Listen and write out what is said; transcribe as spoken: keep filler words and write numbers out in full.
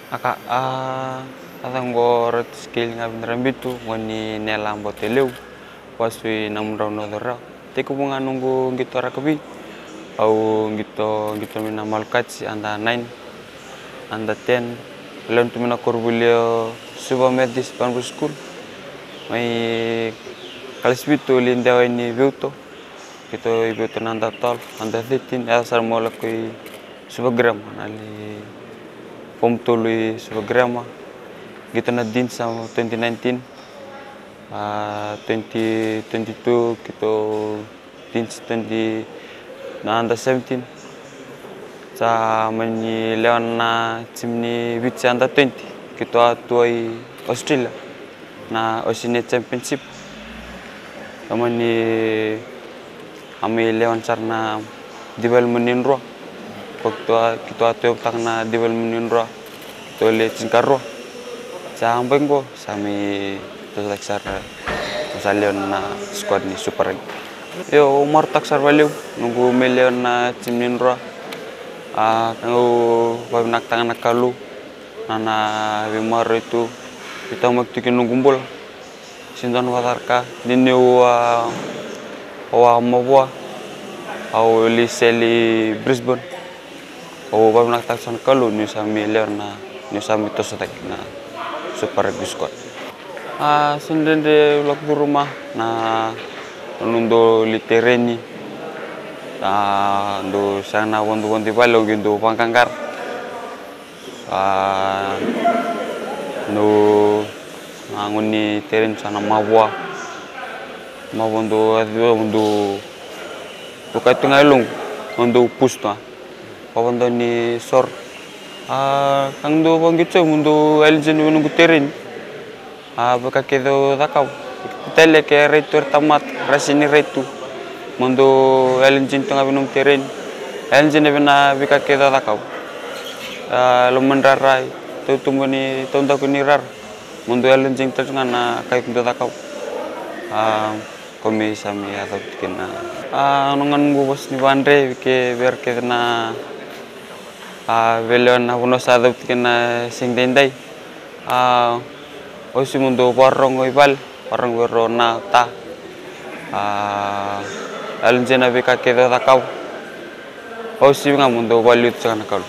Aka a a caqo Ratu Sikeli ga Vinirabitu, gone ni Nela Boteleu, vasu i Namudrau, North Rawa. Tekivu ga noqu qito rakavi, au qito qito mai na Malukatsi under nine, under ten. Lewe tu mai na koronivuli o Suva Methodist Primary School. Mai kalasi vitu au lai dewa i Veuto. Qito i Veuto na under twelve, under thirteen, yaco sara meu lako i Suva Grammar, na lai form tolu i Suva Grammar. Qito na dean sa twenty nineteen, a twenty twenty-two qito dean sa twenty na under seventeen. Sa mani lewa na timi ni Viti under twenty, qito a tu i Australia na Oceania Championship. Sa mani a mai lewa sara na development ni Drua. Ko qito a qito a tu e vutaka na development ni Drua, qito le tinikarua. Sa bai qo sa mai toso cake sara, ko sa lewa na squad ni Super Rugby. Io, au marautaka sara valevu noqu mai lewa na timi ni Drua. A kau vavinakataka na Kalou na na veimaroroi tu, veitaqomaki tu ki noqu bula. Sega ni dua na vakacakacaka ni niu a au a mavoa, au lai sele i Brisbane. Au vavinakataka sara na Kalou niu sa mai lewa na, niu sa mai toso cake na Super Rugby squad. A sega ni dredre lako curuma na nodou lai tereni. A dou sega na vodovodo i vale, au qai dou vaqaqara. A dou na gone ni tereni sa na mavoa. Mavoa dou a dou dou kai tu ga e loqu, dou push tu ga. Vavadau ni soro. A ka dou vaqito au mo dou yali dina vei noqu tereni. A veika kece au cakava, tale ke rai tu era tamata ra sega ni rai tu, mo dou yali dina tu ga vei nomu tereni. Yali dina vei na veika kece au cakava. A lomadrara, tautuba ni taudaku ni rara, mo dou yali dina tale tu ga na ka iko dou cakava. A Ko me sa me yaco tiko na a noqu vosa ni vadre vei ke vei ira kece na a veilewa na vanua sa yaco tiko na siga daidai. A osi mo dou vakarorogo i vale, vakarorogo vei rau na ta. A yalo dina vei ka kece o cakava. Osi ga mo dou valiuci saka na Kalou.